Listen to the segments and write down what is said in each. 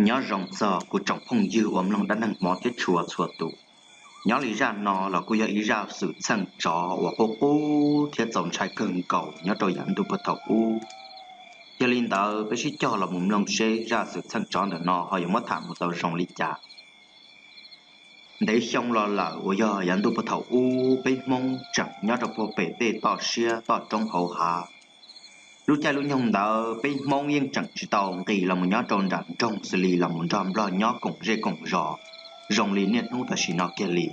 Nyob zoo txog kuv tsoom phooj ywg uas mloog dab neeg hmov thiab tshua txhua tus. Nyob li zaj no los kuj yog ib zaj xwm txheej tsov uas qub qub thiab txaus ntshai kawg nkaus nyob rau yav ntuj puag thaum ub. Yog li ntawd peb sib cog los mus mloog seb zaj xwm txheej tsov ntawm no ho yuav muab tham mus tau zoo li cas. Ntev xyoo los lawm uas yog yav ntuj puag thaum ub, peb Hmoob tseem nyob rau puag pem tej toj siab toj roob hauv hav. Lub caij lub nyoog ntawd peb Hmoob yeej tseem tsis tau nqis los mus nyob rau nram nroog xws li los mus nrog Nplog nyob koom zej koom zos zoo li niaj hnub tam sim no kiag li.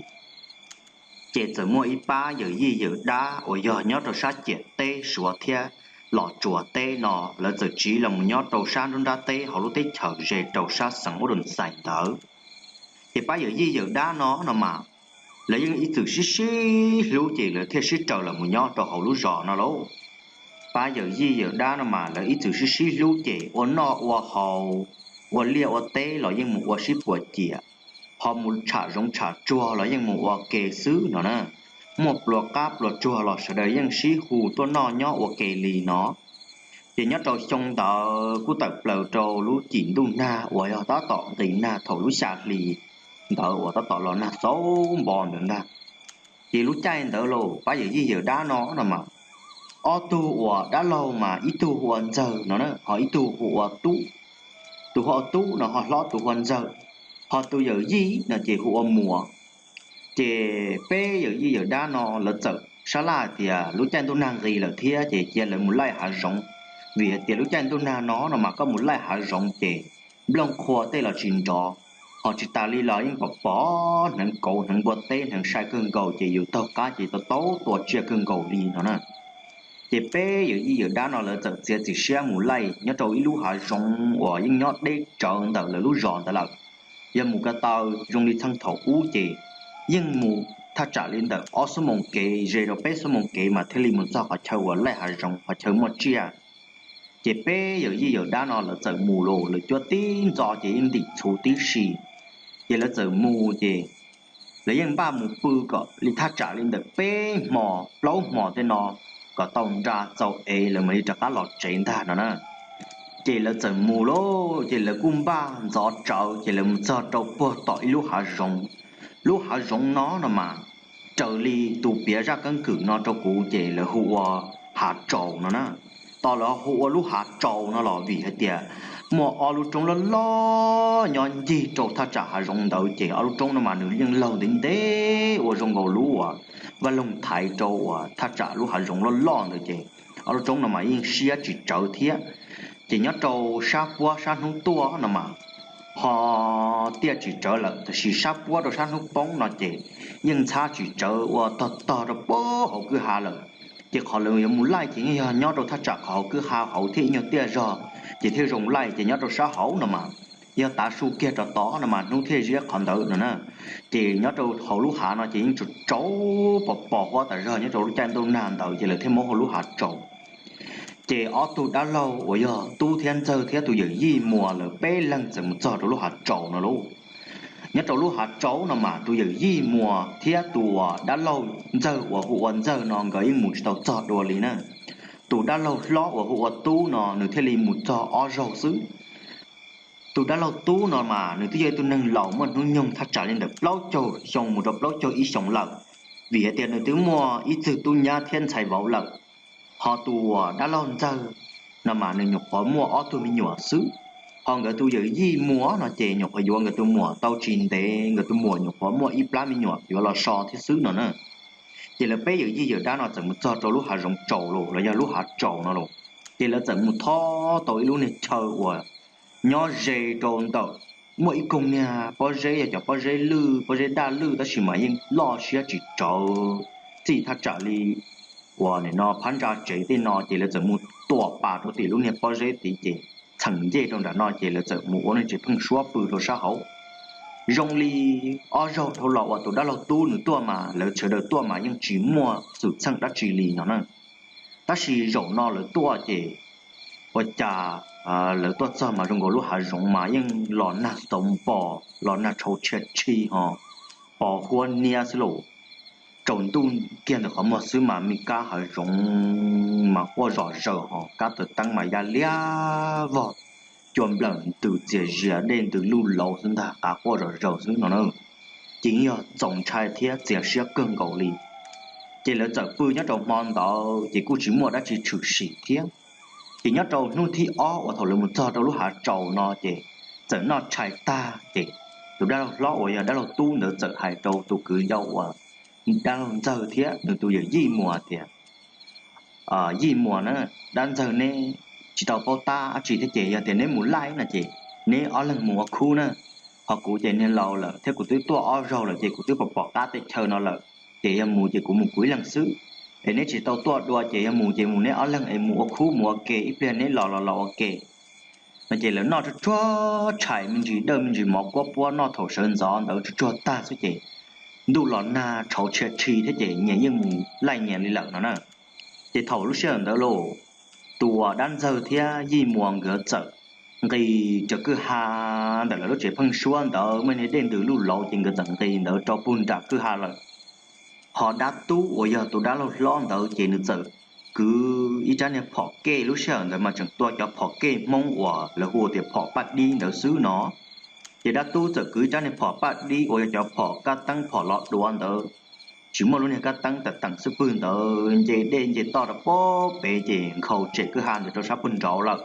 Ces txawm muaj ib pab yawm yij yawm dab uas yog nyob rau sab ciam teb Suav thiab Los Tsuas teb no, lawv txawm tsiv los mus nyob rau sab nruab nrab teb hauv lub teb chaws ze rau sab xeev Ub Dum Xais ntawd. Ces pab yawm yij yawm dab no no mas, lawv yeej ib txwm sib sib hlub ces lawv thiaj sib raws los mus nyob rau hauv lub zos no lauj. Pab yawm yij yawm dab no mas lawv ib txwm sib sib hlub ces ua noj ua haus, ua liaj ua teb los yeej mus ua sib puas ciam, ho mus tsham zoov tsham tsuag los yeej mus ua ke xwb no na. Muaj pluas qab pluas tsuag los sawv daws yeej sib hu tuaj noj nyob ua ke li no. Ces nyob rau xyoo ntawd kuj tawm plaws rau lub cim ntuj nag uas yog tab tom nqis nag thaum lub xya hli ntawd uas tab tom los nag txaus npo ntawd ntag. Ces lub caij ntawd los pab yawm yij yawm dab no no mas, ob tug uas dab laug mas ib tug hu ua Ntxawg no na, ho ib tug hu ua Tub. Tus hu ua Tub no ho hlob tus hu ua Ntxawg, ho tus yawm yij no ces hu ua Muas. Ces peb yawm yij yawm dab no lawv txawm sab laj tias lub caij ntuj nag nqis lawm thiab ces cia lawv mus laij hav zoov, vim hais tias lub caij ntuj nag no no mas koj mus laij hav zoov ces nplooj qhua tej los tsis nrov, ho tsis tas li los yeej pom pom hneev kauv hneev npua teb hneev sai kawg nkaus ces yus taug qab ces tau tau tua tsiaj kawg nkaus li no na. Ces peb yawm yij yawm dab no lawv txawm txiav txim siab mus laij nyob rau ib lub hav zoov uas yeej nyob deb tsawv ntawm lawv lub zos ntawd lawm. Yog mus ko taw zoo li txheej thaum ub ces yeej mus thaj tsam li ntawm ob xuab moos kev ze rau peb xuab moos kev mas thiaj li mus txog qhov chaw uas laij hav zoov qhov chaw muaj tsiaj. Ces peb yawm yij yawm dab no lawv txawm mus los lawv cuab tib ntxov ces yeej ntim txhuv tib si. Ces lawv txawm mus ces lawv yeej npaj mus pw kom li thaj tsam li ntawm peb hmo plaub hmo tej no kom tau nra txaus es lawv mam li rov qab los tsev ntag no na. Ces lawv txawm mus lauj, ces lawv kuj npaj ntxov tsawv ces lawv mus txog rau puag tom ib lub hav zoov. Lub hav zoov no no mas, raws li tus piav zaj keeb kwm no rau kuv ces lawv hu ua Hav Tsaus no na. Tos lawv hu ua lub Hav Tsaus no los vim hais tias muaj ob lub roob loj loj nyob ncig rau thaj tsam hav zoov ntawd ces ob lub roob no mas nws yeej laug ntev ntev ua zoo nkaus lub uas vaj loog thaiv rau uas thaj tsam lub hav zoov loj loj ntawd ces ob lub roob no mas yeej siab tsis tsawv thiab. Ces nyob rau sab puab sab hnub tuaj no mas ho tiaj tsis tsawv lawm, tab sis sab puab rau sab hnub poob no ces yeej ntxhab tsis tsawv ua tog tog rau puag hauv kwj ha lawm. Ces qhov lawv yuav mus laij ces yeej yog nyob rau thaj tsam qhov hauv kwj ha hauv thiab ib nyuag tiaj zog ces thiaj zoo laij. Ces nyob rau sab hauv no mas yog tav su kiag rov tod no mas hnub thiaj ziab qhov ntawd no na. Ces nyob rau hauv lub hav no ces yeej tsaus tsaus pos pos huab tas zog nyob rau lub caij ntuj nag ntawd ces lawv thiaj muab hu lub Hav Tsaus. Ces ob tug dab laug uas yog Tub thiab Ntxawg thiab tus yawm yij Muas lawv peb leeg txawm mus txog rau lub Hav Tsaus no lauj. Nyob rau lub Hav Tsaus no mas tus yawm yij Muas thiab tus uas dab laug Ntxawg uas hu ua Ntxawg no nkawd yeej mus tsis tau txog dua li na. Tus dab laug hlob uas hu ua Tub no nws thiaj li mus txog ob zaug xwb. Tus dab laug Tub no mas nws twb yog ib tug neeg laus muaj hnub nyoog thaj tsam li ntawm plaub caug xyoo mus rau plaub caug ib xyoos lawm, vim hais tias nws twb muaj ib txwg tub nyab thiab ntxhais vauv lawm. Ho tus uas dab laug Ntxawg no mas nws nyuam qhuav muaj ob tug me nyuam xwb. Ho nkawd tus yawm yij Muas no ces nyuam qhuav yuav nkawd tus muam tau tsis ntev, nkawd tus muam nyuam qhuav muaj ib plab me nyuam yuav los so thiab xwb no na. Ces lawv peb yawm yij yawm dab no txawm mus txog rau lub Hav Zoov Tsaus los los yog lub Hav Tsaus no los. Ces lawv txawm mus thob tau ib lub niag chaw uas nyob ze rau ntawm, muaj ib koog niag pob zeb, yog cov pob zeb lwj, pob zeb daj lwj tab sis mas yeej loj siab tsis tsawv, txij thaj tsam li uas nim no phab ntsa tsev tej no. Ces lawv txawm mus tuam pas rau tim lub niag pob zeb tid ces txheem ncej rau nram no ces lawv txawm mus ua neej tsev pheeb suab pw rau sab hauv. Zoo li ob zaug dhau los uas tus dab laug Tub nws tuaj mas lawv sawv daws tuaj mas yeej tsis muaj xwm txheej dab tsi li no na. Tab sis zaum no lawv tuaj ces ua cas lawv tuaj txog mas zoo nkaus lub hav zoov mas yeej los nag xauv npo, los nag tshau tshia tshi ho pos huab niab xwb lauj. Tsaus ntuj kiag ntawm qhov muag xwb mas me kab hav zoov mas quaj zom zaws ho kab taws teeb mas ya liab vog. cua nplawm ntws txias zias dej ntws luj lauv xwb ntag, qav quaj zom zaws xwb no na. Ces yog txaus ntshai thiab txias siab kawg nkaus li. Ces lawv txawm pw nyob rau hmo ntawd ces kuj tsis muaj dab tsi tshwm sim thiab. Ces nyob rau hnub thib ob uas thaum lawv mus txog rau lub hav tsaus no ces txawm noj tshais tag ces tus dab laug hlob uas yog dab laug tub ntawd txawm hais rau tus kwv yau uas dab laug ntxawg thiab nws tus yawm yij muas tias, Yij muas na, dab ntxawg neb tsis tau paub tab dab tsi thiab ces yog tias neb mus laij no ces neb ob leeg mus ua khub na. Ho kuv ces niag laus lawm thiab kuv twb tuaj ob zaug lawm ces kuv twb pom pom qab tej chaw no lawm, ces yog mus ces kuv mus kuv ib leeg xwb. Es neb tsis tau tuaj dua ces yog mus ces mus neb ob leeg es mus ua khub mus ua ke, ib pliag neb los los los ua ke no. Ces lawv noj tsuag tsuag tshais me ntsis dawj me ntsis mov kuab puab noj thaum sawv ntxov ntawd tsuag tsuag tag xwb ces ntuj los nag tshauv tshia tshi thiab ces nyias yeej mus laij nyias li lawm no na. Ces thaum lub sij hawm ntawd los tus uas dab ntxawg thiab yij muas nkawd txawm nqis raws kwj ha ntawm lawv lub tsev pheeb suab ntawd, muaj niag dej ntws luj lauv ces nkawd txawm nqis ntawd rau puag nram kwj ha lawm. Ho dab tub uas yog tus dab laug hlob ntawd ces nws txawm kwv ib rab niag phom kej, lub sij hawm ntawd mas tseem tua cov phom kej Hmoob uas lawv hu tias phom paj dib ntawd xwb no. Ces dab tub txawm kwv ib rab niag phom paj dib uas yog cov phom kab teeb phom los duav ntawd, tsis muaj lub niag kab teeb, tawm teem xwb pwg ntawd nce dej nce toj rau puag pem ces nkhaus tsem kwj ha ntawd rau sab puag nraud lawm.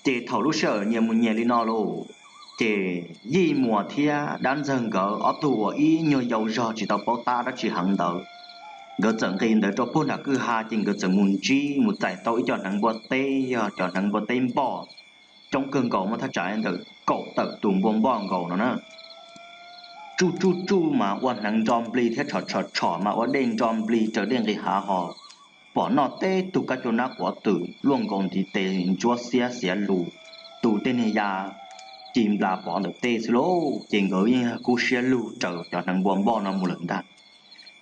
Ces thaum lub sij hawm nyias mus nyias li no lauj, ces yij muas thiab dab ntxawg nkawd ob tug uas ib nyuag yau zog tsis tau paub tab dab tsi heev ntawd, nkawd txawm nqis ntawd rau puag nram kwj ha ces nkawd txawm mus ntsib mus txais tau ib co hneev npua teb, yog cov hneev npua teb npoj coob kawg nkaus, muaj thaj tsam ntawm kaum tawm tus npua npoj nkaus no na. Tsuj tsuj tsuj mas ua hneev nro nplig thiab tshom tshom tshom mas ua dej nro nplig raws dej nqis hav ho. Pom noj teb tug kab cua nab quav twm luaj nkaus ntiv tes ntsuab xiab xiav lus, tu tej niag ya ci nplas pov ntawm tej xwb lauj. Ces nkawd yeej kub siab lug raws cov hneev npua npoj no mus lawm ntag.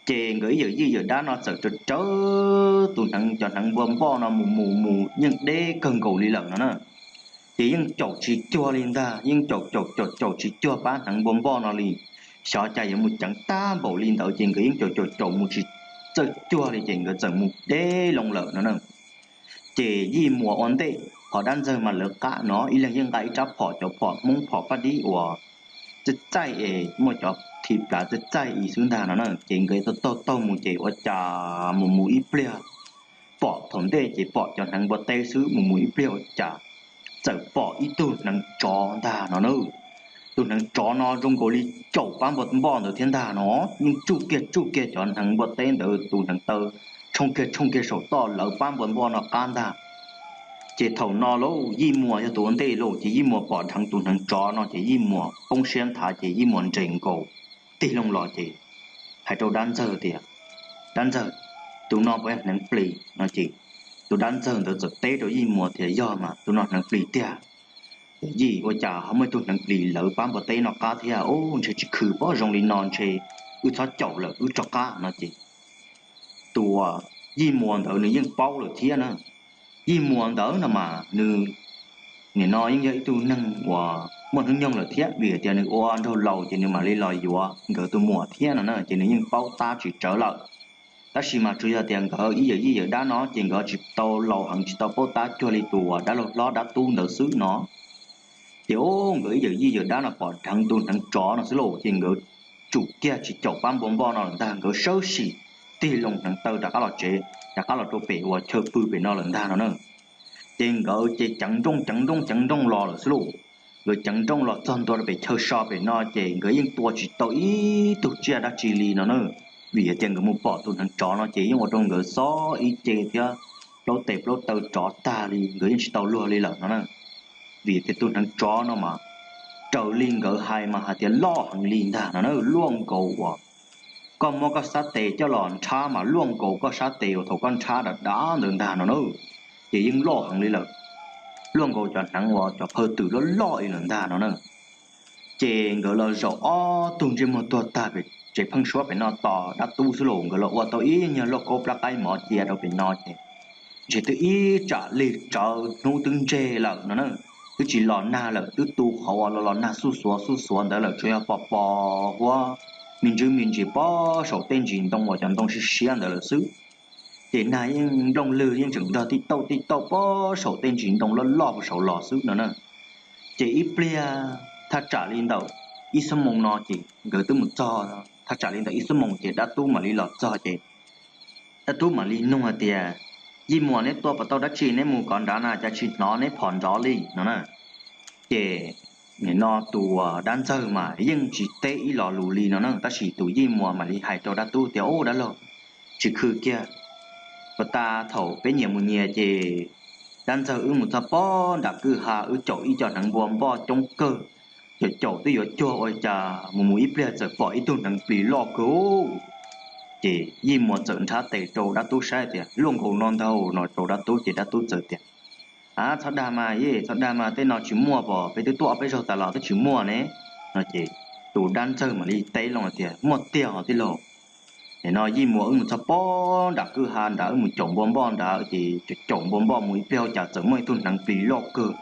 Ces nkawd ib yawm yij yawm dab no txawm raws raws tus hneev, cov hneev npua npoj no mus mus mus yeej deb kawg nkaus li lawm no na. Ces yeej caum tsis cuag li ntag, yeej caum caum caum caum tsis cuag pab hneev npua npoj no li. Xyov cas yuav mus ceev tag npaum li ntawd ces nkawd yeej caum caum caum mus tsis txawj cuag li ces nkawd txawm mus deb loo lawm no na. Ces yij muas ua ntej, ho dab ntxawg mas lawv qab no ib leeg yeej nqa ib rab phom, cov phom Hmoob phom paj dib uas txaij txaij es muaj cov thim plav txaij txaij i xwb ntag no na. Ces nkawd taug taug mus ces ua cas mus mus ib pliag pom, thaum ntej ces pom cov hneev npua teb xwb, mus mus ib pliag ua cas txawm pom ib tug hneev tsov ntag no na. Tus hneev tsov no zoo nkaus li caum pab npua npoj ntawd thiab ntag no, yeej tsuj kiag tsuj kiag cov hneev npua teb ntawd, tus hneev taw tshooj kiag tshooj kiag saum toj lawv pab npua npoj no qab ntag. Ces thaum no lauj, yij muas yog tus ua ntej lauj, ces yij muas pom dheev tus hneev tsov no ces yij muas poob siab nthav ces yij muas nres nkaus tig loo los ces hais rau dab ntxawg tias, Dab ntxawg, tus no puas yog hneev plis no ces tus dab ntxawg ntawd txawm teb rau yij muas tias, Yog mas, tus no hneev plis tiag. Yij, ua cas ho muaj ib tug hneev plis lawv pab npua teb no qab thiab? Ub, ntshe tsis khwv pob zoo li no ntshe wb txhob caum lawm, wb rov qab no ces tus yij muas ntawd nws yeej paub lawm thiab na. Yij muas ntawd no mas nws nim no yeej yog ib tug neeg uas muaj hnub nyoog lawm thiab, vim tias nws ua nraug laus ces nws mam li los yuav nkawd tus muam thiab no na, ces nws yeej paub tab tsis tsawv lawm. Tab sis mas tsuas yog tias nkawd ib yawm yij yawm dab no ces nkawd tsis tau laus heev, tsis tau paub tab cuag li tus dab laug hlob dab tub ntawd xwb no. Ces ub, nkawd ib yawm yij yawm dab no pom dheev tus hneev tsov no xwb lauj, ces nkawd tsum kiag tsis caum pab npua npoj no lawm ntag, nkawd sawv sim tig loo hneev taw rov qab los tsev, rov qab los rau pem uas chaw pw pem no lawm ntag no na. Ces nkawd ces ceev nrooj ceev nrooj ceev nrooj los lawm xwb lauj. Nkawd ceev nrooj los txog ntua rau pem chaw so pem no ces nkawd yeej tua tsis tau ib tug tsiaj dab tsi li no na, vim tias nkawd mus pom tus hneev tsov no ces yeej ua rau nkawd xob ib ce thiab plaub tes plaub taw rov tag li, nkawd yeej tsis tau luag li lawm no na. Vim tias tus hneev tsov no mas raws li nkawd hais mas hais tias loj heev li ntag no na, luaj nkaus uas koj muab koj sab tes coj los nrhab mas luaj nkaus koj sab tes uas thaum koj nrhab dav dav ntawd ntag no na. Ces yeej loj heev li lawm, luaj nkaus cov hneev uas cov phaw twm loj loj li lawm ntag no na. Ces nkawd los zaum ob tug ntsej muag tuag tag pem tsev pheeb suab pem no tos dab tub xwb los nkawd los ua tau ib nyuag lauj kaub plab qaib mov cia rau pem no ces ntshe twb ib tsam lig tsawv hnub twb ntseg lawm no na, twb tsis los nag lawm, twb tu qhov uas los los nag xuj xuav xuj xuav ntawd lawm, tsuas yog pos pos huab me ntsis me ntsis pog saum tej ntsis ntoo uas cov ntoo siab siab ntawd lawm xwb. ces nag yeej nplooj lwg yeej tseem nrog tij tauj tij tauj pog saum tej ntsis ntoo loj loj pog saud los xwb no na. Ces ib pliag thaj tsam li ntawm ib xuab moos no ces nkawd twb mus txog, thaj tsam li ntawm ib xuab moos ces dab tub mam li los txog ces dab tub mam li nug hais tias, Yij Muas, neb tuaj puas tau dab tsi, neb mus kov nrad na cas tsis hnov neb phom nrov li no na? Ces no tus dab ntxawg mas yeej tsis teb ib lo lus li no na, tab sis tus Yij Muas mam li hais rau dab tub tias, Ub, dab laug, tsis khw kiag, puag ta thaum peb nyias mus nyias ces dab ntxawg wb mus txog pog nram kwj ha wb caum ib co hneev npua npoj coob kawg, caum caum twb yuav cuag ua cas mus mus ib pliag txawm pom ib tug hneev plis loj kawg. Ces Yij Muas txawm nrhav tes rau dab tub saib tias, Luaj nkaus no ntag no rau dab tub ces dab tub txawm tias, Ab, txhob dag mas, txhob dag mas, tej no tsis muaj, pom peb twb tuaj ob peb zaug tas los twb tsis muaj ne no. Ces tus dab ntxawg mam li teb loo tias, Muaj tiag os tij laug. Nim no Yij Muas wb mus txog pog nram kwj ha nrad, wb mus caum npua npoj nrad ces caum npua npoj mus ib pliag ua cas txawm muaj ib tug hneev plis loj kawg.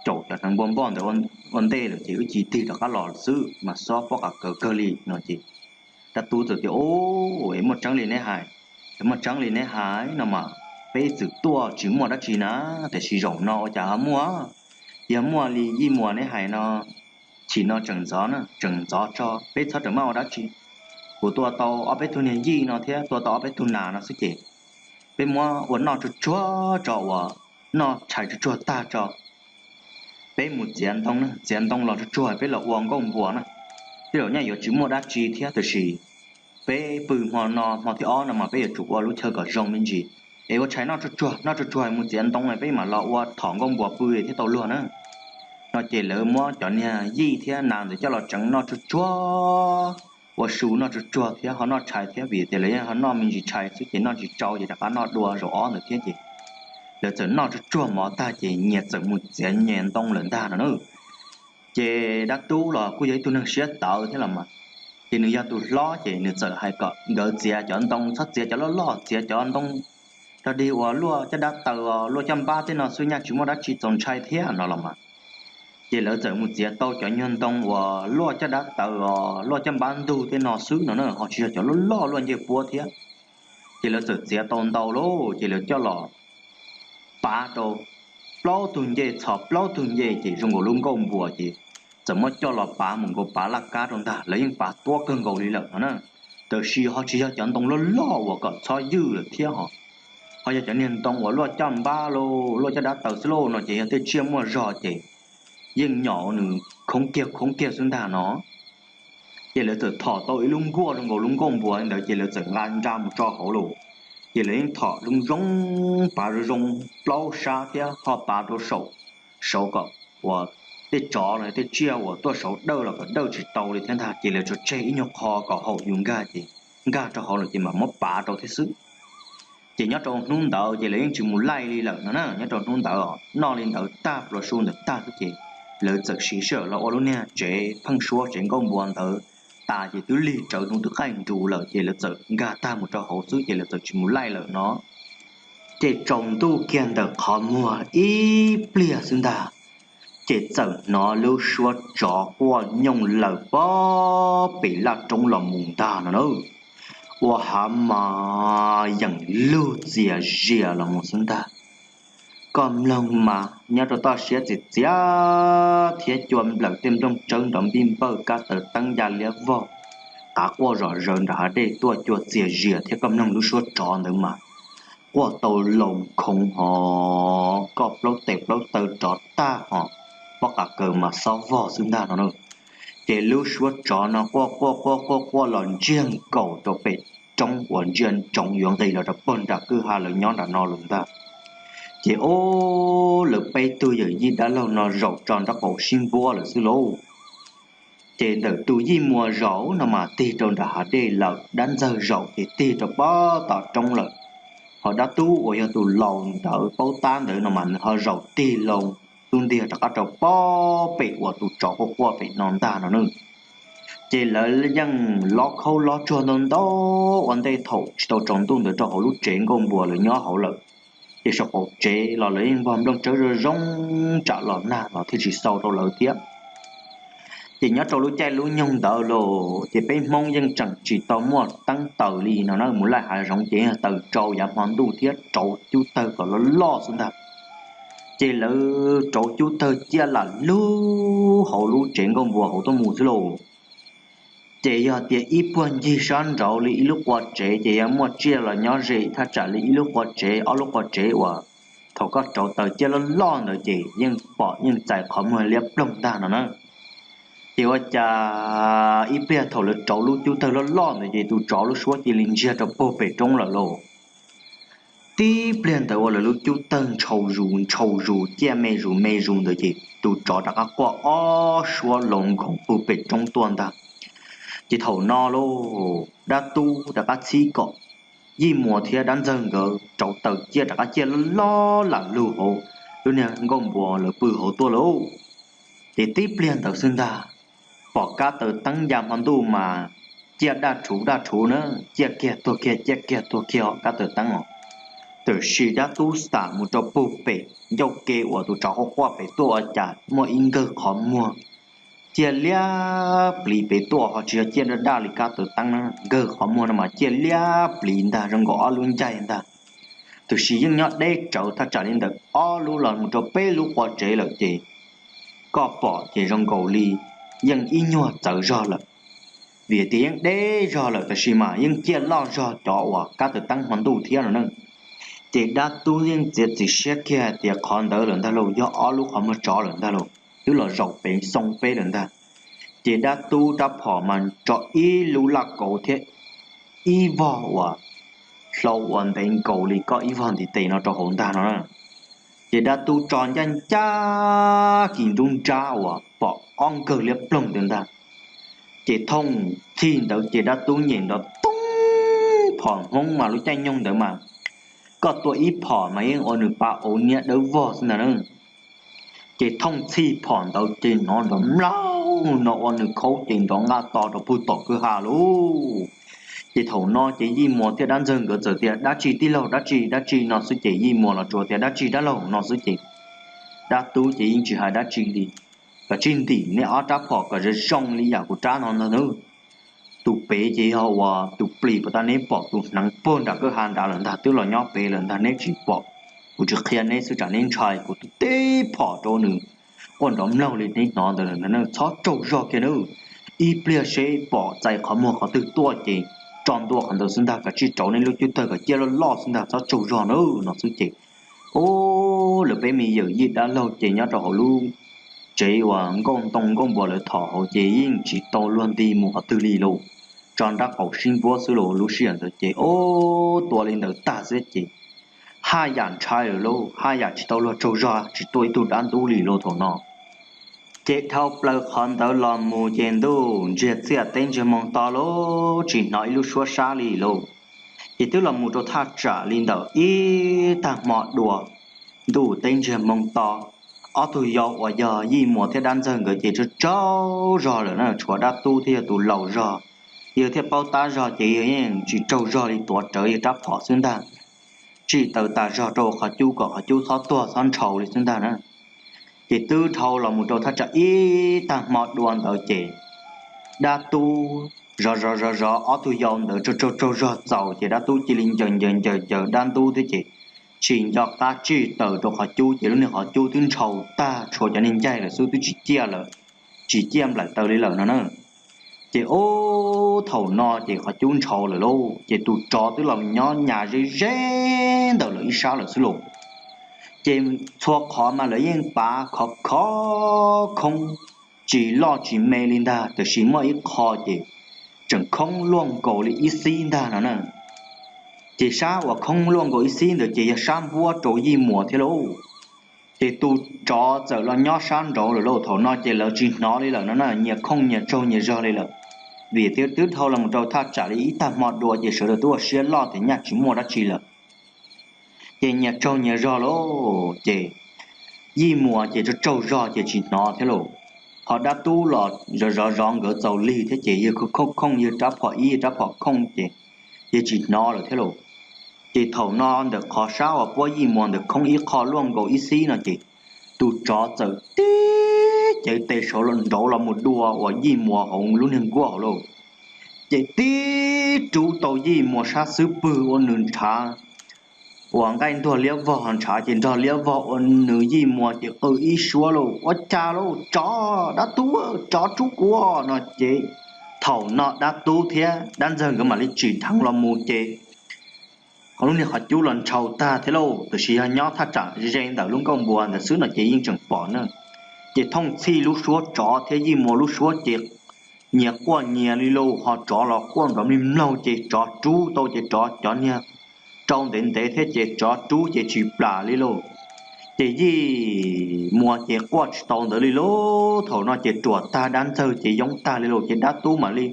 Caum cov hneev npua npoj ntawd ua ntej lawm ces wb cia li tig rov qab los xwb mas xob pob qav kawg kawg li no ces dab tub txawm tias, Ub, es muaj tseeb li neb hais, muaj tseeb li neb hais no mas peb txwm tuaj tsis muaj dab tsi na, tiam sis zaum no ua cas ho muaj. Yog muaj li Yij Muas neb hais no, chim no tseem ntxov, tseem ntxov tso, peb txhob rawm maj ua dab tsi. Kuv tua tau ob peb tug niag yij no thiab tua tau ob peb tug nas no xwb ces peb muab ua noj tsuag tsuag tso, uas noj tshais tsuag tsuag tag tso, peb mus txiav ntoo, txiav ntoo los tsuag tsuag peb los ua nkuaj npua na. Tej zaum nyaj yuav tsis muaj dab tsi thiab, tiam sis peb pw hmo no hmo thib ob no mas peb yuav tsum ua lub chaw kom zoo me ntsis. Es ua tshais noj tsuag tsuag, noj tsuag tsuag mus txiav ntoo peb mam los ua thom nkuaj npua pw thiab tau luag na. No ces lawv muab cov niag yij thiab nas ntawd coj los tseev noj tsuag tsuag, ua su noj tsuag tsuag thiab ho noj tshais thiab, vim tias lawv yeej ho noj me ntsis tshais xwb ces noj tsis tsau ces rov qab noj dua zaum ob ntawd thiab ces lawv txawm noj tsuag tsuag mov tag ces nyias txawm mus txiav nyias ntoo lawm ntag no na. Ces dab tub los kuj yog ib tug neeg siab tawv thiab los mas, ces nws yog tus hlob ces nws txawm hais kom nkawd txiav cov ntoo, txhob txiav cov loj loj, txiav cov ntoo rog dig uas luaj caj dab taws, luaj caj npab tej no xwb, nyaj tsis muaj dab tsi txaus ntshai thiab no los mas. Ces lawv txawm mus txiav tau cov nyuag ntoo uas luaj caj dab taws os, luaj caj npab ntug tej no xwb no na, ho tsis yog cov loj loj luaj ncej puab thiab. Ces lawv txawm txiav tau ntau lawm ces lawv coj los pav rau plaub tug ncej, txhos plaub tug ncej ces zoo nkaus lub nkuaj npua ces txawm muab coj los pav mus nkaus pav laj kab rau ntag, lawv yeej pav tuab kawg nkaus li lawm no na. Tab sis ho tsis yog cov ntoo loj loj uas kom txhob ywj lawm thiab ho, ho yog cov niag ntoo uas luaj caj npab lauj, luaj caj dab taws xwb lauj no ces yog tej tsiaj muaj zog ces yeej nyom nws khoob kiag khoob kiag xwb ntag no. Ces lawv txawm thom tau ib lub nkuaj zoo nkaus lub nkuaj npua ntawd ces lawv txawm nqa nra mus tso hauv lawm. Ces lawv yeej thom zoo zoo, pav zoo zoo plaub sab thiab ho pav rau saum, saud kom uas tej tsov los tej tsiaj uas tuaj saud dawj los kom dawj tsis tau li thiab ntag, ces lawv tsuas tseg ib nyuag qho kom haum yus nkag ces nkag rau hauv lawm ces mam muab pav rau thiab xwb. Ces nyob rau hnub ntawd ces lawv yeej tsis mus laij li lawm no na, nyob rau hnub ntawd noj li ntawd tag plaws su ntawd tag xwb ces lawv txawm siv sij hawm los ua lub niag tsev pheeb suab tsev nkuaj npua ntawd tas ces twb lig rawv hnub twb qaij nrus lawm ces lawv txawm nkag tag mus rau hauv xwb ces lawv txawm tsis mus laij lawm no. Ces tsaus ntuj kiag ntawm qhov muag ib pliag xwb ntag, ces txawm hnov lub suab tsov quaj nyooj lawm pog pem laj roob los mus ntag no na. Ua hav mas yeem lug txias zias los mus xwb ntag. Koj mloog mas nyob rau toj siab txias txias thiab cua nplawm tej nplooj tsawb nrov npij npawj kab taws teeb ya liab vog, qav quaj zom zaws nram hav dej tuaj cua txias zias thiab koj mloog lub suab tsov ntawd mas quaj tau laus khoov hos koj plaub tes plaub taw rov tag hos pob qa kaws mas xob vog xwb ntag no na. Ces lub suab tsov no quaj quaj quaj quaj quaj los ntsiag nkaus rau pem roob uas ntsia ntsoov yuav nqis los rau pog nram kwj ha lawv nyob nram no lawm ntag. Ces ob lawv peb tug yawm yij dab laug no zaum tso nraub qaum sib npuab lawm xwb lauj. Ces ntawm tus yij muas zaum no mas tig rau nram hav dej lawm, dab ntxawg zaum ces tig rau pob tom roob lawm, ho dab tub uas yog tus laus ntawd paub tab ntawd no mas nws ho zaum tig loo tub ntiag rov qab rau pob pem uas tus tsov quaj quaj pem no ntag no na. Ces lawv yeej lob khaub lob tsuag ntau ntau ua ntej thaum tsis tau tsaus ntuj ntawd rau hauv lub tsev nkuaj npua lawv nyob hauv lawm. Ces saum qaum tsev los lawv yeej npog nplooj tsawb zoo zoo tsam los nag los thiaj tsis xau rau lawv thiab. Ces nyob rau lub caij lub nyoog ntawd los ces peb Hmoob yeej tseem tsis tau muaj teeb taws li no na, mus laij hav zoov ces yog taws tsau yav hmo ntuj thiab rauv cub tawg kom loj loj xwb ntag. Ces lawv rauv cub tawg ciaj lam lug hauv lub tsev nkauj npua hauv tuaj mus xwb lauj. Ces yog tias ib puag ncig sab nraud li ib lub qua tsev ces yog muaj tsiaj los nyob ze thaj tsam li ib lub qua tsev ob lub qua tsev uas thaum koj rauv taws ciaj loj loj ntawd ces yeej pom yeej txais qhov muag liab ploog ntag no na. Ces ua cas ib pliag thaum lawv rauv lub cub tawg loj loj ntawd ces tus tsov lub suab cia li ntsiag rau puag pem roob lawm lauj. Tib pliag ntawd ua lawv lub cub tawg ntshaus zus ntshaus zus ciaj me zus me zus ntawd ces tus tsov rov qab quaj ob suab laus nkoos puag pem roob tuaj ntag. Ces thaum no lauj, dab tub rov qab txhib kom Yij Muas thiab dab ntxawg nkawd rauv taws ciaj rov qab ciaj loj loj lam lug hauv lub niag nkauj npua lawv pw hauv tuaj lauj. Ces tib pliag ntawd xwb ntag, pom kab taws teeb ya hmo ntuj mas ciaj daj rhuv daj rhuv na, ciaj kiag tuag kiag ciaj kiag tuag kiag kab taws teeb os. Tiam sis dab tub xam mus rau puag pem ncauj ke uas tus tsov quaj quaj pem tuaj ua cas muaj ib nkawg qhov muag ciaj liab pliv pem tuaj, ho tsis yog ciaj daj daj li kab taws teeb na, nkawg qhov muag no mas ciaj liab pliv ntag zoo nkaus ob lub ncaig ntag. Tiam sis yeej nyob deb tsawv thaj tsam li ntawm ob lub los mus rau peb lub qua tsev lawm ces koj pom ces zoo nkaus li yeej ib nyuag txawv zog lawm. Vim tias yeej deb zog lawm tab sis mas yeej ciaj loj zog cov uas kab taws teeb hmo ntuj thiab no ne. Ces dab tub yeej txiav txim siab kiag tias qhov ntawd lawm ntag lauj, yog ob lub qhov muag tsov lawm ntag lauj, twb los zaum pem xoo peb lawm ntag. Ces dab tub rab phom mas tso ib lub laj kauv thiab ib vog uas hlau uas ntev nkaus li koj ib vog ntiv tes no rau hauv ntag no na. Ces dab tub tso ncaj ncaj kis nruab nrab uas pom ob nkawg liab ploog ntawd ntag. Ces thooj txhij ntawd ces dab tub nyem nrov toob, phom Hmoob mas lub caij nyoog ntawd mas koj tua ib phom mas yeej ua nws pa auv niab dawb vog xwb ntag na. Ces thooj txhij phom ntawd ces hnov nrov mlaug no ua nws khaub ces nrov nqaj to rau puag tom kwj ha lauj. Ces thaum no ces Yij Muas thiab dab ntxawg nkawd txawm tias dab tsi tij laug, dab tsi dab tsi no xwb ces Yij Muas los tsuas tias dab tsi dab laug no xwb ces dab tub ces yeej tsis hais dab tsi li. Kav tsij ntim nej ob rab phom kom zoo zoo li yam kuv rab no ntag nawb. Tus pem ces yog uas tus plis puas tas neb pom tus hneev puag nram kwj ha nrad lawm ntag, twb los nyob pem lawm ntag neb tsis pom. Kuv tsis qhia neb xwb tsam neb ntshai kuv tus tib phom rau nws quaj nrov mlaug li neb hnov ntawd lawm ntag na, txhob tsaug zog kiag nawb. Ib pliag seb pom txais qhov muag qhov twg tuaj ces tso ntua qhov ntawd xwb ntag, kav tsij rauv nej lub cub tawg kom ciaj loj loj xwb ntag, txhob tsaug zog nawb no xwb ces, o, lawv peb me yawm yij dab laug ces nyob rau hauv lub tsev uas nkauj ntoo nkauj npua lawv thom hauv ces yeej tsis tau luag nti mus qhov twg li lauj. Tso nrab qaum sib npuab xwb lauj, lub sij hawm ntawd ces o, tua li ntawd tag xwb ces haj yam ntshai lawm lauj, haj yam tsis tau luag tsaug zog tsis tuaj ib tug dab ntub li lauj thaum no. Ces dhau plaws qhov ntawd los mus ces ntuj ntsiag txiaj teb ntsiag moo to lauj, tsis hnov ib lub suab sab li lauj. Ces twb los mus rau thaj tsam li ntawm ib tag hmo dua, ntuj teb ntsiag moo to, ob tug yau uas yog Yij Muas thiab dab ntxawg nkawd ces tsaug tsaug zog lawm na, tshuav dab tub thiab yog tus laus zog, yawg thiaj paub tab zog ces yawg yeej tsis tsaug zog li, tuav rawv yawg rab phom xwb ntag, tsim taws tas zog rau qhov cub kom qhov cub txhob tuag txhob ntshaus li xwb ntag na. Ces twb dhau los mus rau thaj tsam ib tag hmo dua ntawd ces dab tub zov zov zov zov ob tug yau ntawd tsaug tsaug tsaug zog txaus ces dab tub cia li ncaws ncaws ncaws ncaws dab ntub thiab ces tsis nco qab tsim taws rau qhov cub ces lub niag qhov cub twb ntshaus tag tshuav cov niag ncaig lawm xwb twb tsis ciaj lawm, tsis ciaj nplaim taws li lawm no na. Ces ub, thaum no ces qhov cub ntshaus lawm lauj, ces tus tsov twb los nyob nyas ze ze ntawm lawv ib sab lawm xwb lauj. Ces txhua qhov mas lawv yeej pav khov khov khoob, tsis loj tsis me li ntag, tiam sis muaj ib qho ces tseem khoob luaj nkaus li ib xib ntag no na. Ces sab uas khoob luaj nkaus ib xib ntawd ces yog sab npuab rau Yij Muas thiab lauj. Ces tus tsov txawm los nyob sab nraud lawm lauj, thaum no ces lawv tsis hnov li lawm no na, nyias khooj nyias tsaug nyias zog li lawm. Vim tias twb dhau los mus rau thaj tsam li ib tag hmo dua ces sawv daws twb ua siab loj tias nyaj tsis muaj dab tsi lawm. Ces nyias tsaug nyias zog lauj, ces Yij Muas ces tsaug tsaug zog ces tsis hnov thiab lauj. Ho dab tub los zov zov zov nkawd txaus lig thiab ces yawg khooj khooj yawg rab phom ib yawg rab phom khooj ces yawg tsis hnov lawm thiab lauj. Ces thaum no ntawm qhov sab uas puab Yij Muas ntawd khoob ib qho luaj nkaus ib xib no ces tus tsov txawm tib cev tes saud nrauv los mus dua uas Yij Muas hauv lub niag nkuaj hauv lauj. Ces tib rub tau Yij Muas sab xub pwg ua nws ntshav uas nqaij ntuag liab vog, ntshav ces nrog liab vog ua nws Yij Muas ces qw ib suab lauj, ua cas lauj, tsov, dab tub, tsov rub kuv no ces thaum no dab tub thiab dab ntxawg nkawd mam li tsim dheev los mus ces lub niag qhov cub los ntshaus tag thiab lauj. Tab sis yog nyob thaj tsam ze ntawm lub nkuaj npua ntawd xwb no ces yeej tseem pom na. Ces thooj txhij lub suab tsov thiab Yij Muas lub suab ces nyias quaj nyias li lauj, ho tsov los quaj nrov mlig mloog ces tsov rub tau ces tsov cov niag rau ntev ntev thiab ces tsov rub ces tsis plam li lauj. Ces Yij Muas ces quaj tsis tau ntawd li lauj. Thaum no ces ruam tag dab ntxawg ces yoob tag li lauj, ces dab tub mam li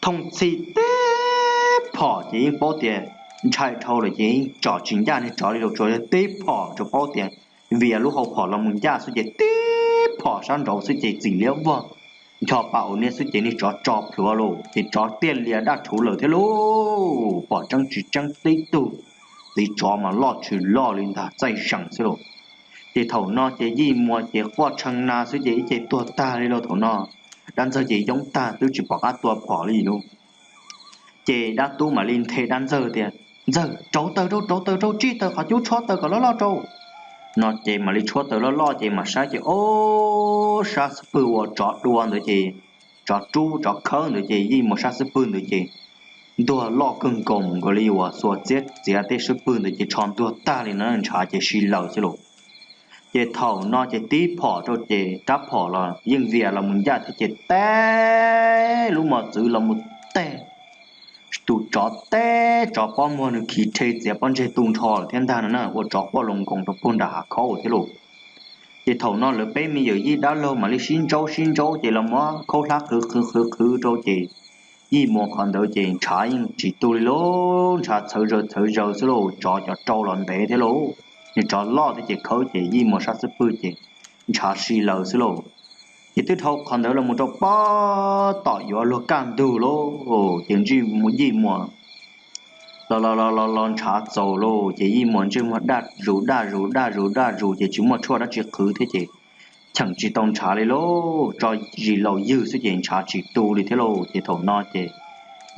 thooj txhij tib phom ces yeej paub tias ntshai dhau lawm ces yeej tsom tsis ncaj niag tsov li lauj, tsuas yog tib phom tsuas paub tias vias lub hau phom los mus ncaj xwb ces tib phom sab nraud xwb ces txim liab vog ncho pa ua niab xwb ces niag tsov tso plhuav lauj, ces tsov tiaj lias daj rhuv lawm thiab lauj. Pom tseeb tsis tseeb tib tug txiv tsov mas loj tsis loj li ntag, txaij zees xwb lauj. Ces thaum no ces Yij Muas ces quaj tshee na xwb ces ib ce tuag tag li lauj. Thaum no dab ntxawg ces yoob tag twb tsis pom qab tua phom li lauj. Ces dab tub mam li nthe dab ntxawg tias, Ntxawg, rauv taws rau, rauv taws rau, tsij taws qhov cub, tshuab taws kom loj loj rau no ces mam li tshuab taws loj loj ces mam saib ces ob sab xub pwg uas tsov dua ntawd ces tsov rub tsov khawb ntawd ces Yij Muas sab xub pwg ntawd ces ntuag loj kawg nkaus mus nkaus li uas xuas txiab txiav tej xub pwg ntawd ces tsho ntuag tag li no, ntshav ces si lawm xwb lauj. Ces thaum no ces tib phom rau ces rab phom los yeej vias los mus ncaj thiab ces teb lub mos txwv los mus teb tus tsov teb tsov pob muag nws khi rhe txiav pob ntseg tu nrho lawm thiab ntag no na, ua tsov quaj loo nkoos rau puag nram hav khaub thiab lauj. Ces thaum no lawv peb me yawm yij dab laug mam li sib ntsaub sib ntsaub ces los muab khaub hlab qhwv qhwv qhwv qhwv rau ces Yij Muas qhov ntawd ces ntshav yeej tsis tu li lauj, ntshav txhawv zaws txhawv zaws xwb lauj, tsov cov rau los ntev thiab lauj. Nws tsov loj thiab ces khawb ces Yij Muas sab xub pwg ces ntshav si lawm xwb lauj. Ces twb dhau qhov ntawd los mus rau pob tom yuav luag kaj ntug lauj, ces ntsij Yij Muas los los los los los ntshav txaus lauj, ces Yij Muas ntsej muag daj zus daj zus daj zus daj zus ces tsis muaj tshuaj dab tsi qhwv thiab ces cheem tsis tau ntshav li lauj, tso zis laus ywg xwb ces ntshav tsis tu li thiab lauj. Ces thaum no ces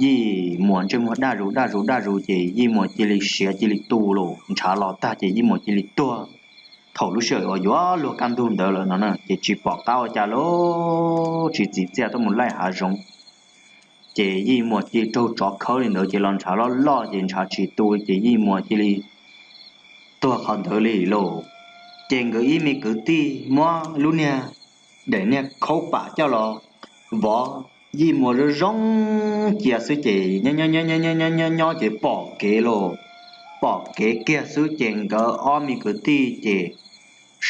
Yij Muas ntsej muag daj zus daj zus daj zus ces Yij Muas cia li siav cia li tu lauj, ntshav los tag ces Yij Muas cia li tuag. Thaum lub sij hawm uas yuav luag kaj ntug ntawd lawm no na ces tsis pom qab ua cas lauj, tsis txim txiaj tuaj mus laij hav zoov. Ces Yij Muas cia li raug tsov khawb li ntawd ces los ntshav loj loj ces ntshav tsis tu ces Yij Muas cia li tuag qhov ntawd li lauj. Ces nkawd ib me kwv tij muab lub niag daim niag khaub pam coj los vov Yij Muas zoo zoo cia xwb ces nyob nyob nyob ces pom kev lauj. Pom kev kiag xwb ces nkawd ob me kwv tij ces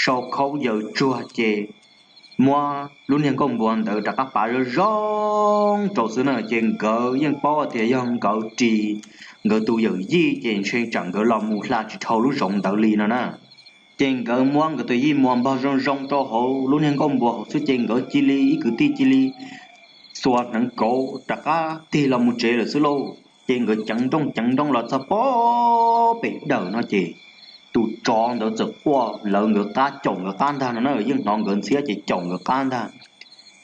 sau khaub yaws tsuag ces muab lub niag nkuaj npua ntawd rov qab pav zoo zoo rau xwb na. Ces nkawd yeej paub tias yog nkawd ris nkawd tus yawm yij ces ntshe tsam nkawd los mus hla tsis dhau lub zoov ntawd li no na. Ces nkawd muab nkawd tus Yij Muas npog zoo zoo rau hauv lub niag nkuaj npua hauv xwb ces nkawd cia li ib kwv tij cia li xuas hneev kauv rov qab tig los mus tsev lawm xwb lauj. Ces nkawd ceev nrooj ceev nrooj los txog pob pem dawm no ces tus tsov ntawd txawm quaj lawv nkawd qab caum nkawd qab ntag no na, yeej hnov nkawd ntxhiab ces caum nkawd qab ntag.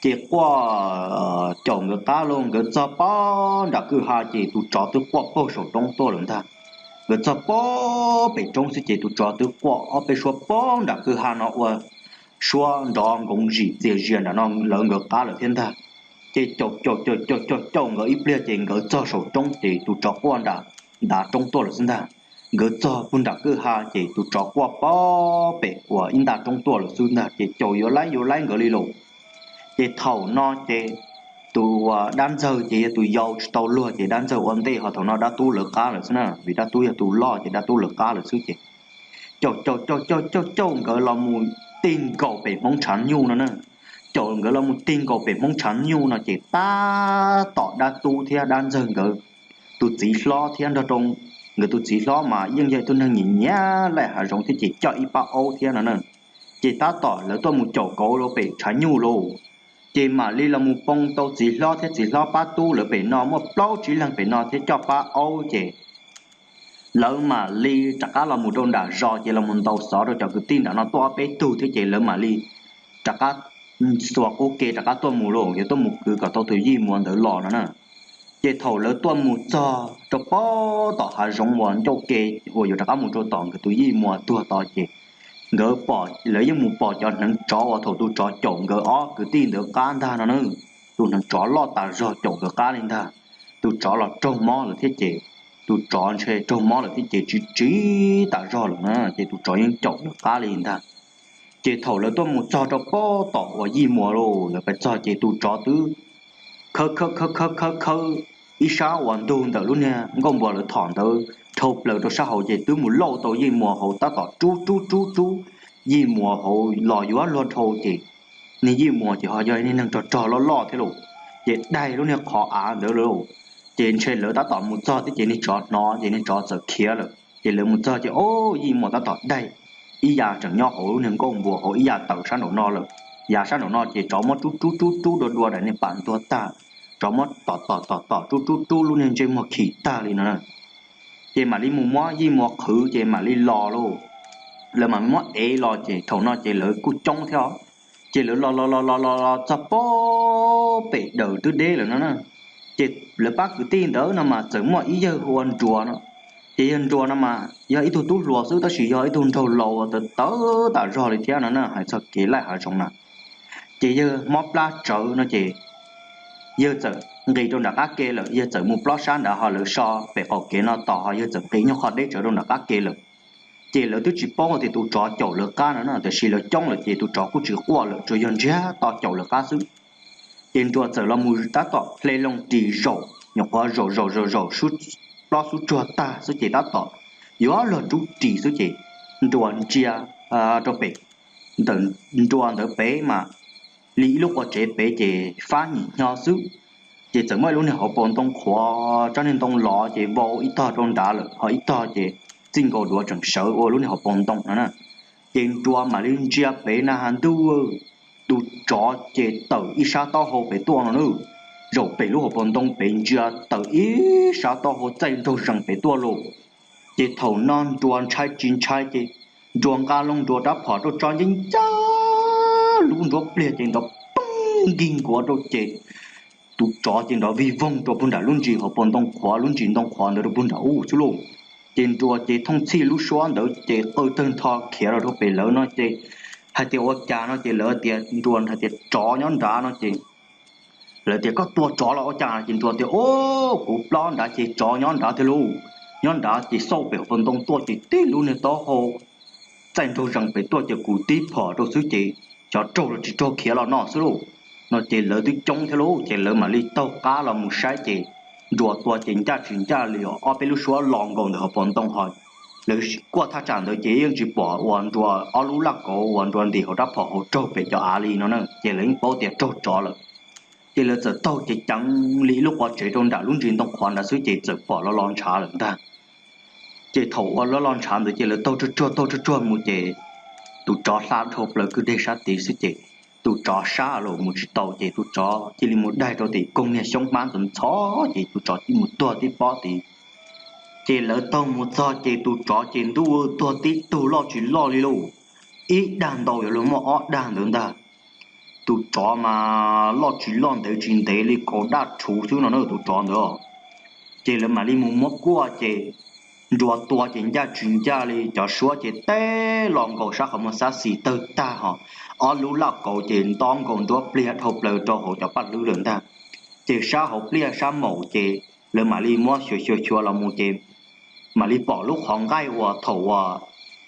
Ces quaj caum nkawd qab lauj, nkawd txog pob nram kwj ha ces tus tsov twb quaj paug saum roob tuaj lawm ntag. Nkawd txog pob pem roob xwb ces tus tsov twb quaj ob peb suab pob nram kwj ha no ua suab nrov nkoov zim txias zias nram no lawv nkawd qab lawm thiab ntag. Ces caum caum caum caum caum caum nkawd ib pliag ces nkawd txog saum roob ces tus tsov quaj nram ntav roob tuaj lawm xwb ntag. Nkawd txog puag nram kwj ha ces tus tsov quaj pob pem uas ib nta roob tuaj lawm xwb ntag ces caum yuav laib yuav laib nkawd li lauj. Ces thaum no ces tus dab ntxawg ces yog tus yau tsis tau luag ces dab ntxawg ua ntej ho thaum no dab tub lawv qab lawm xwb na, vim dab tub yog tus loj ces dab tub lawv qab lawm xwb ces caum caum caum caum caum caum nkawd los mus tig nkaus pem Hmoob tshav nyuj no na. Caum nkawd los mus tig nkaus pem Hmoob tshav nyuj no ces tab tom dab tub thiab dab ntxawg nkawd tus txiv hlob thiab nrog rau nkawd tus txiv hlob mas yeej yog ib tug neeg nyiam nyiam laij hav zoov thiab ces coj ib pab aub thiab no na. Ces tab tom lawv tuaj mus caum kauv rau pem tshav nyuj lauj. Ces mam li los mus poo tau txiv hlob thiab txiv hlob pab tub lawv pem no muaj plaub tsib leeg pem no thiab coj pab aub ces lawv mam li rov qab los mus rau nram zos ces los mus ntaus xov rau cov kwv tij nram no tuaj ob peb tug thiab ces lawv mam li rov qab xuas qub ke rov qab tuaj mus lauj, yuav tuaj mus kwv kom tau tus Yij Muas ntawd los no na. Ces thaum lawv tuaj mus txog rau pem tom hav zoov uas ncauj ke uas yuav rov qab mus rau tom nkawd tus Yij Muas tuag tod ces nkawd pom, lawv yeej mus pom cov hneev tsov uas thaum tus tsov caum nkawd ob kwv tij ntawd qab ntag no na. Tus hneev tsov loj tas zog caum nkawd qab li ntag. Tus tsov los raug mob lawm thiab ces, tus tsov ntshe raug mob lawm thiab ces tsiv tsiv tas zog lawm na, ces tus tsov yeej caum nkawd qab li ntag. Ces thaum lawv tuaj mus txog rau pem tom uas Yij Muas lauj, lawv pem txog ces tus tsov twb khawb khawb khawb khawb khawb khawb ib sab uas ntug ntawm lub niag nkuaj npua lawv thom ntawd dhau plaws rau sab hauv ces twb mus lauj tau Yij Muas hauv tab tom rub rub rub rub Yij Muas hauv los yuav luag dhau ces, niag Yij Muas ces ho yog niag neeg rog rog loj loj thiab lauj, ces daig lub niag qhov av ntawd lauj. Ces ntshe lawv tab tom mus txog thiab ces niag tsov hnov ces niag tsov txawm khiav lawm ces lawv mus txog ces o, Yij Muas tab tom daig ib yav tseem nyob hauv lub niag nkuaj npua hauv ib yav tawm sab nraum no lawm. Yav sab nraum no ces tsov muab rub rub rub rub dua dua daim niag pam ntuag tag, tsov muab tom tom tom tom rub rub rub lub niag ntsej muag khim tag li no na. Ces mam li mus muab Yij Muas qhwv ces mam li los lauj. Lawv mam muab ev los ces thaum no ces lawv kuj coob thiab os. Ces lawv los los los los los los txog pem pem daws twb deb lawm no na. Ces lawv pab kwv tij ntawd no mas txawm muaj ib yawg hu ua Nruas no. Ces yawg Nruas no mas yog ib tug tub hluas xwb tab sis yog ib tug nraug laus uas tawv tawv tas zog li thiab no na, hais txog kev laij hav zoov na. Ces yawg mob plab tsawv no ces yawg txawm nqis rau nram qab ke lawm, yawg txawm mus plob sab nrad ho lawv so pem qaum kev no tos ho yawg txawm nqis nyuag qhov deb tsawv rau nram qab ke lawm. Ces lawv twb tsis paub tias tus tsov caum lawv qab no na, tiam sis lawv coob lawm ces tus tsov kuj tsis quaj lawm, tsuas yog ntsiag to caum lawv qab xwb. Ces Nruas txawm los mus tab tom hle loo ris zaum, nyuam qhuav zaum zaum zaum zaum plob xub tsuag tag xwb ces tab tom yuav luag rub ris xwb ces Nruas ntsia rau pem, ntawm Nruas ntawd pem mas li ib lub qua tsev pem ces fab nyim hnyo xwb. Ces txawm muaj ib lub niag hauv paus ntoo qhuav, tsob niag ntoo lov ces vau ib tog rau nrad lawm, ho ib tog ces txij nkaus duav tseem sawv ua lub niag hauv paus ntoo no na. Ces Nruas mam li ntsia pem na has ntuj, tus tsov ces tawm ib sab taub hau pem tuaj no na. Zaum pem lub hauv paus ntoo pem ntsia tawm ib sab taub hau txaij nraug zees pem tuaj lauj. Ces thaum no Nruas ntshai tsis ntshai ces Nruas nqa loo Nruas rab phom rau tso ncaj ncaj lub nruab pliag ces nrov poob nkig nkuav rau ces tus tsov ces nrov vig voog rau puag nram lub ntsis hauv paus ntoo qhuav, lub ntsis ntoo qhuav ntawd rau puag nram ub xwb lauj. Ces Nruas ces thooj txhij lub suab ntawd ces qw tawg ntho khiav los rau pem lawv no ces hais tias ua cas no ces lawv tias Nruas hais tias tsov nyob nrad no ces lawv tias koj tua tsov los ua cas ces Nruas tias o, kuv plob nrad ces tsov nyob nrad thiab lauj. Nyob nrad ces xauj pem hauv paus ntoo tuaj ces tib lub niag taub hau txaij nraug zees pem tuaj ces kuv tib phom rau xwb ces xyov raug los tsis raug khiav los no xwb lauj. No ces lawv twb coob thiab lauj ces lawv mam li taug qab los mus saib ces Nruas tua ces ncaj tsis ncaj li ob peb lub suab los nkaus ntawm hauv paus ntoo ho lawv kuaj thaj tsam ntawd ces yeej tsis pom uas Nruas ob lub laj kauv uas Nruas ntim hauv rab phom hauv raug pem cov av li no na ces lawv yeej paub tias raug tsov lawm. Ces lawv txawm taug cev ceev li ib lub qua tsev rau nram lub ntsis ntoo qhuav nrad xwb ces txawm pom los los ntshav lawm ntag. Ces thaum uas los los ntshav ntawd ces lawv taug tsuag tsuag taug tsuag tsuag mus ces tus tsov hla dhau plaws kwj deg sab tid xwb ces tus tsov sab los mus tsis tau ces tus tsov cia li mus daig rau tim koog niag xyoob hmab ntxhov ntxhov ces tus tsov cia li mus tuag tib pob tid. Ces lawv taug mus txog ces tus tsov ces ntuj tuag tib tug loj tsis loj li lauj, ib dag ntau yuav luag muaj ob dag ntawd ntag. Tus tsov mas loj tsis loj ntev tsis ntev li kaum daj rhuv xwb no na tus tsov ntawd. Ces lawv mam li mus muab kuaj ces Nruas tua ces ncaj tsis ncaj li cov suab ces teb los nkaus sab qhov muag xab xis tawg tag ho ob lub laj kauv ces nto nkaus nruab pliag dhau plaws rau hauv cov paj hlwb lawm ntag. Ces sab hauv pliaj sab maum ces lawv mam li muab xyuas xyuas xyuas los mus ces mam li pom lub qhov nqaij uas thaum uas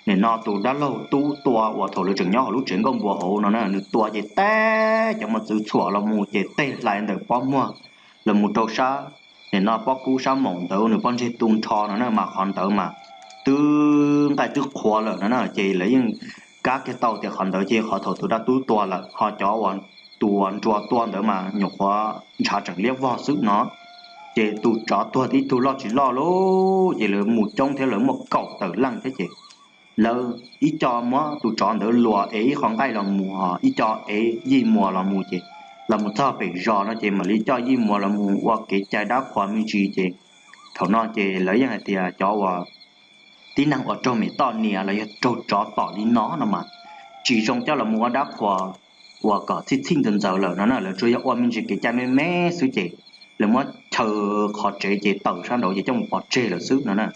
nim no tus dab laug tub tua uas thaum lawv tseem nyob hauv lub tsev nkauj npua hauv no na, nws tua ces teb cov mos txwv txhuam los mus ces tej hlais ntawm pob muag los mus rau sab nim no pob kub sab maum ntawd nws pob ntseg tu nrho no na mas qhov ntawd mas twb nqaij twb qhuav lawm no na ces lawv yeej kab kiag tau tias qhov ntawd ces qhov thaum tus dab tub tua lawm ho cov uas tus uas Nruas tua ntawd mas nyuam qhuav ntshav tseem liab vog xwb no. Ces tus tsov tuag tib tug loj tsis loj lauj ces lawv mus coob thiab lawv muaj kaum tawm leej thiab ces lawv ib co muab tus tsov ntawd luas ev ib qho nqaij los mus ho ib co ev Yij Muas los mus ces los mus txog pem zos no ces mam li coj Yij Muas los mus ua kev cai dab qhuas me ntsis ces thaum no ces lawv yeej hais tias cov uas tib neeg uas raug mem toj niam los yog raug tsov tom li no no mas tsis zoo coj los mus ua dab qhuas uas kom txhij txhij ntxawv ntxawv lawm no na, lawv tsuas yog ua me ntsis kev cai me me xwb ces lawv muab chaw qhov tsev ces tawm sab nraud ces coj mus pov tseg lawm xwb no na.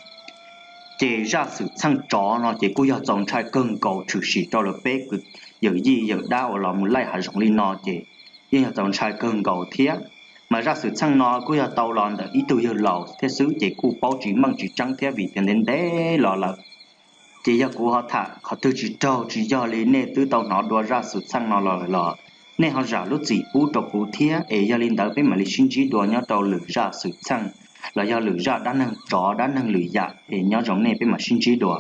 Ces zaj xwm txheej tsov no ces kuj yog txaus ntshai kawg nkaus tshwm sim rau lawv peb kwv yawm yij yawm dab uas los mus laij hav zoov li no ces yeej yog txaus ntshai kawg nkaus thiab. Mas zaj xwm txheej no kuj yog tau los ntawm ib tug yawg laus thiab xwb ces kuj paub tsis meej tsis tseeb thiab vim tias ntev ntev los lawm. Ces yog kuv ho tham qhov twg tsis raug tsis yog li nej twb tau hnov dua zaj xwm txheej no los lawm los nej ho zam lub txim pub rau kuv thiab es yog li ntawd peb mam li sib ntsib dua nyob rau lwm zaj xwm txheej los yog lwm zaj dab neeg tsov dab neeg lwm yam es nyob zoo nej peb mam sib ntsib dua.